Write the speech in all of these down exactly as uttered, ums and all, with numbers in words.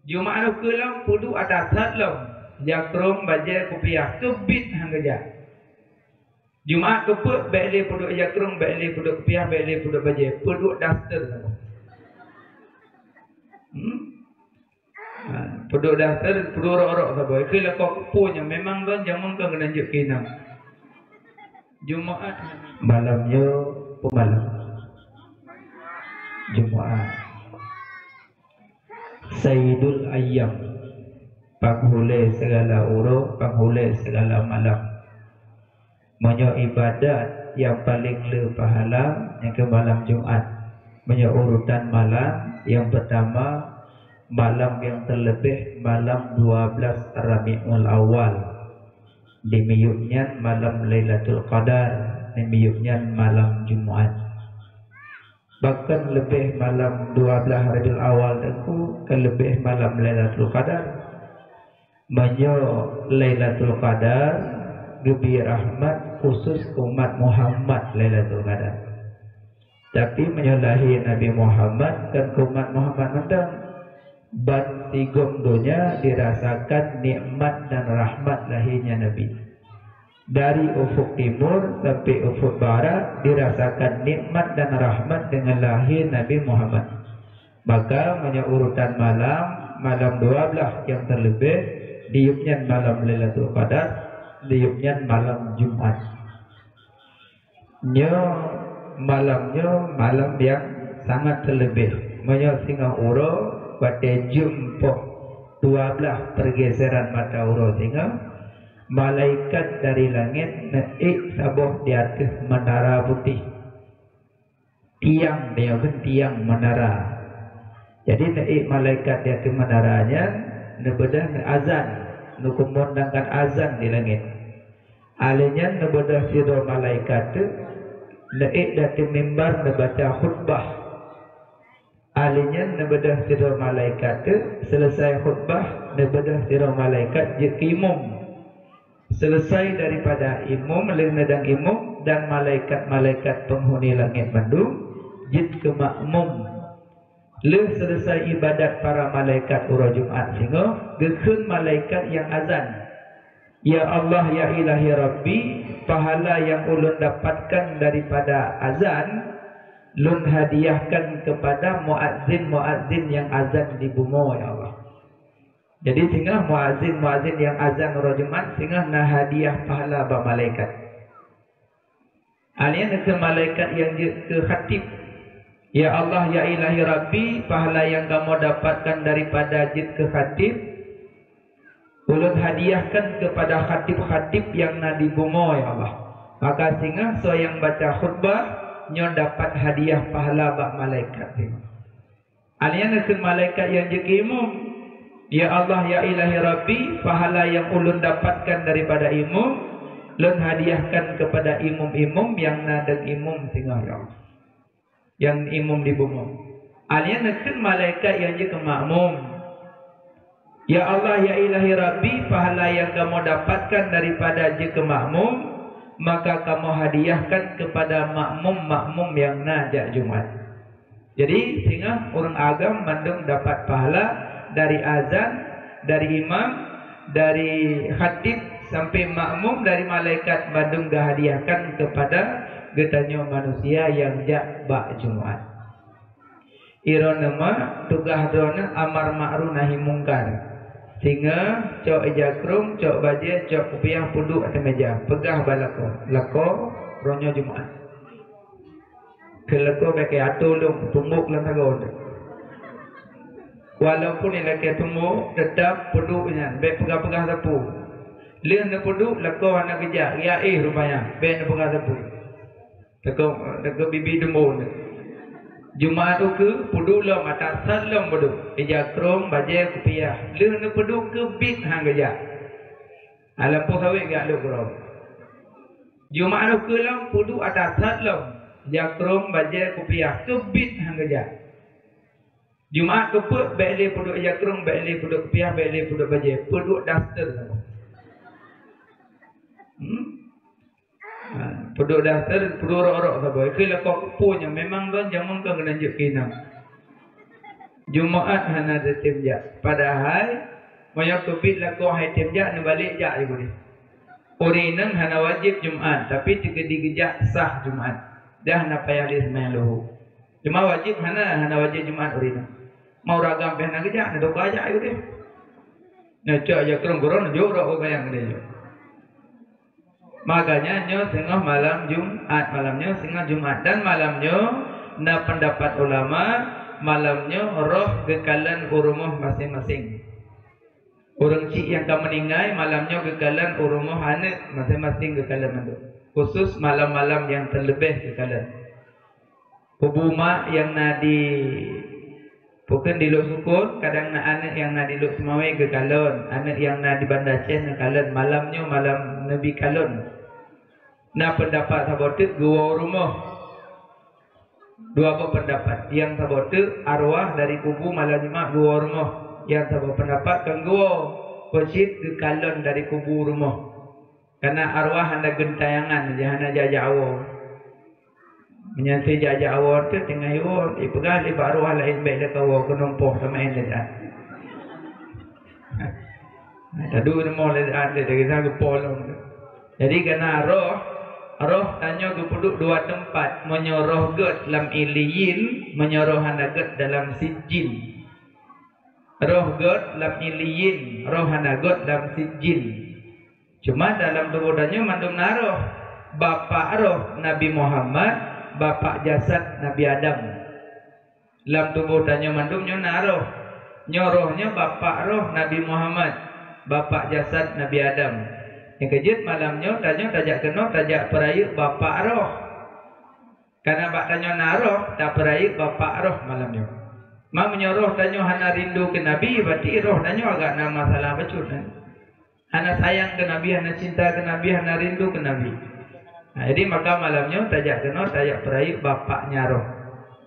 Jumat ukeue lom peuduek atasan lom, jakrong, bajée, kupiah, keubiet han geujak. Jumat keupeuet bék lé peuduek jakrong, bék lé peuduek kupiah, bék lé peuduek bajée, peuduek daster saboh. Hmm? Ha, peuduek daster, peuduek rok-rok saboh. Keu lakoe keupeue nyan memang ban jameun ka keuneuk jeuet keu inong. Jumat malam nyoe peumalam. Jumat. Saidul ayyam, panghulée segala uroe, panghulée segala malam. Meunyoe ibadat nyang paleng le pahala, nyang keu malam Jumat. Meunyoe urutan malam, nyang peutama, malam nyang teuleubeh malam dua belas Rabiul Awal. Di miyueb nyan malam Lailatul Qadar, di miyueb nyan malam Jumat. Bahkan leubeh malam dua belas Rabiul Awal teungku, ka leubeh malam Lailatul Qadar. Meunyoe Lailatul Qadar geubri rahmat khusus umat Muhammad Lailatul Qadar. Tapi meunyoe lahé Nabi Muhammad kan keu umat Muhammad mantong. Ban sigom donya dirasakan nikmat dan rahmat lahirnya Nabi. Dari ufuk timur sampai ufuk barat dirasakan nikmat dan rahmat dengan lahir Nabi Muhammad. Maka meunyoe urutan malam, malam dua belas nyang teuleubeh, diyueb nyan malam Lailatul Qadar, diyueb nyan malam Jumat. Nyoe malam nyoe malam nyang sangat teuleubeh. Meunyoe singoh uroe watée jeuem poh dua belas pergeseran mata uroe singoh, malaikat dari langét neuék saboh di ateueh menara putéh. Tiang, dia kan tiang menara. Jadi neuék malaikat di ateueh menara nyan neubeudôh neuazan, neukumandangkan azan di langét. Alèh nyan neubeudôh sidroe malaikat teuk neuék di ateueh mimbar neubaca khutbah. Alèh nyan neubeudôh sidroe malaikat teuk, seuleusai khutbah neubeudôh sidroe malaikat jeuet keu imum. Seuleusai daripada imum, lheueh neudong imum dan malaikat-malaikat peunghuni langét mandum jeuet keu makmum. Lheueh seuleusai ibadat para malaikat uroe Jumat singoh, geukheun malaikat nyang azan, "Ya Allah, ya Ilahi Rabbi, pahala nyang ulôn dapatkan daripada azan, lôn hadiahkan keupada muazin-muazin nyang azan di bumoe, ya Allah." Jadi singoh muazin-muazin nyang azan uroe Jumat singoh na hadiah pahala bak malaikat. Alèh nyan keu malaikat nyang jeuet keu khatib, "Ya Allah, ya Ilahi Rabbi, pahala nyang kamoe dapatkan daripada jeuet keu khatib, ulôn hadiahkan keupada khatib-khatib nyang na di bumoe, ya Allah." Maka singoh soe nyang baca khutbah nyoe dapat hadiah pahala bak malaikat singoh. Alèh nyan kheun malaikat nyang jeuet keu imum, "Ya Allah, ya Ilahi Rabbi, pahala nyang ulôn dapatkan daripada imum, lôn hadiahkan keupada imum-imum nyang na dong imum singoh, ya Allah." Nyang imum di bumoe. Alèh nyan kheun malaikat nyang jeuet keu makmum, "Ya Allah, ya Ilahi Rabbi, pahala nyang kamoe dapatkan daripada jeuet keu makmum, maka kamoe hadiahkan keupada makmum-makmum nyang na jak Jumat." Jadi singoh ureuëng agam mandum dapat pahala dari azan, dari imam, dari khatib sampai makmum, dari malaikat, mandum geuhadiahkan keupada geutanyoe manusia nyang jak bak Jumat. Droeneuh ma, tugaih droeneuh amar ma'ruf nahi mungkar. Singoh cok ija krong, cok bajée, cok kupiah, peuduek ateueh meja, peugah bak lakoe, "Lakoe, uroe nyoe Jumat." Keu lakoe bék keu atô lôn tumbok lam sagoe. Walaupun ilakée tumbok, teutap peuduek nyan, bék peugah-peugah sapeue. Lheueh neupeuduek, lakoe hana geujak, ya éh rupanya, bék neupeugah sapeue. Teukeu, teukeu bibi tumbok nyan. Jumat ukeue, peuduek lom, atasan lom peuduek. Ija krong, bajée, kupiah. Lheueh neupeuduek keubiet han geujak. Alam poh sawét geujak lhok keudroe. Jumat ukeue lom, peuduek atasan lom. Ija krong, bajée, kupiah. Keubiet han geujak. Jumat keupeuet, bék lé peuduek ija krong, bék lé peuduek kupiah, bék lé peuduek bajée. Peuduek daster saboh. Hmm? Ha, peuduek daster, peuduek rok-rok saboh. Keu lakoe keupeue nyan, memang ban jameun ka geulanjut keu inong. Jumaat hana teutem jak. Padahai meunyoe keubiet lakoe hai tem jak, neubalek jak ju keudeh. Ureueng inong hana wajéb Jumaat, tapi teukeudi geujak sah Jumaat. Dah na payah lé seumayang luhô. Cuma wajéb hana, hana wajéb Jumaat ureueng inong. Mau ragam pih hana geujak, na doka jak ju keudeh. Neucok jak krong-krong, jok rot u kayang keudeh jok. Makanya nyoe singoh malam Jumat, malam nyoe singoh Jumat, dan malam nyoe na pendapat ulama, malam nyoe roh geukalon u rumoh maséng-maséng. Ureueng chik nyang ka meuninggai malam nyoe geukalon u rumoh aneuk, maséng-maséng geukalon mandum. Khusus malam-malam nyang teuleubeh geukalon. Kubu mak nyang na di, bukon di Lhoksukon, kadang na aneuk nyang na di Lhokseumawe geukalon, aneuk nyang na di Banda Aceh neukalon, malam nyoe malam neubi kalon. Na pendapat saboh teuk geuwoe u rumoh. Dua boh pendapat. Nyang saboh teuk arwah dari kubu malam Jumat geuwoe u rumoh. Nyang saboh pendapat kon geuwoe, peucit geukalon dari kubu u rumoh. Karena arwah hana geuntayangan, jadi hana jak-jak woe. Meunyan si jak-jak woe teuh teungoh iwoe, ipeugah lé bak arwah laén, "Bèk lé kawoe, keunoe poh sama lé dak." Tadu rumoh lé dak dari sana geupoh lom. Jadi karena roh, roh tanyoe geupeuduek dua teumpat. Meunyoe roh gèt lam Illiyin, meunyoe roh hana gèt dalam Sijjin. Roh gèt lam Illiyin, roh hana gèt lam Sijjin. Cuma dalam tuboh tanyoe mandum na roh. Bapak roh Nabi Muhammad, bapak jasad Nabi Adam. Lam tuboh tanyoe mandum nyoe na roh. Nyoe roh nyoe bapak roh Nabi Muhammad, bapak jasad Nabi Adam. Nyang keujeuet malam nyoe tanyoe tajak keunoe tajak peurayeuk bapak roh. Karena bak tanyoe na roh, tapeurayeuk bapak roh malam nyoe. Ma meunyoe roh tanyoe hana rindu keu Nabi, berarti roh tanyoe agak na masalah bacut, kan? Hana sayang keu Nabi, hana cinta keu Nabi, hana rindu keu Nabi. Nah, jadi maka malam nyoe tajak keunoe, tajak peurayeuk bapaknya roh.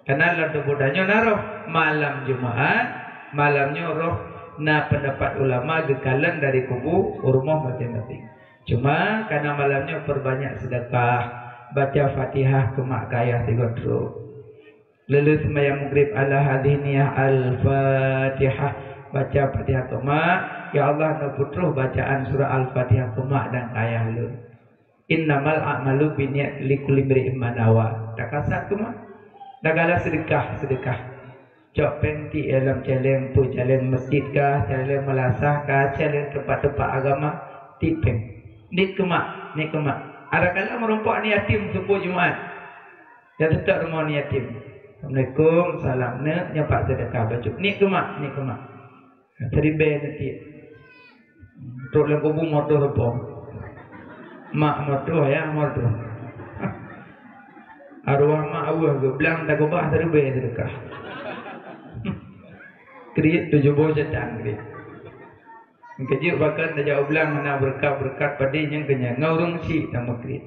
Karena lam tuboh tanyoe na roh. Malam Jumaat, malam nyoe roh na pendapat ulama geukalon dari kubu u rumoh maséng-maséng. Cuma karena malam nyoe perbanyak sedekah, baca Fatihah keu mak keu ayah sigoe trok. Leuleuh seumayang Maghrib, "Ala hadhihi niyyah Al-Fatihah." Baca Fatihah keu mak, "Ya Allah, neupeutroh bacaan surah Al-Fatihah keu mak dan keu ayah lôn. Innamal a'malu binniyat, likulli imri'in ma nawa." Takasat keu mak. Dagala seudeukah, seudeukah. Cok péng tiek lam céléng, peue céléng meuseujid kah, céléng meulasah kah, céléng teumpat-teumpat agama, tiek péng. Niet keu mak, niet keu mak. Adakala meurumpok aneuk yatim seupôt Jumaat. Nyang teutap rumoh aneuk yatim. "Assalamualaikum, salam neuk, nyoe pat seudeukah bacut." Niet keu mak, niet keu mak. Siribèe neutiek. Trok lam kubu meutuh reupong. Mak meutuh, ayah meutuh. Arwah mak aweueh geuh, blang takeubah siribèe seudeukah. Kriet tujoh boh catan kriet. Keujeuet bahkan tajak u blang hana beureukat-beureukat padé nyang keunyan ngon ureueng chik tameukreuet.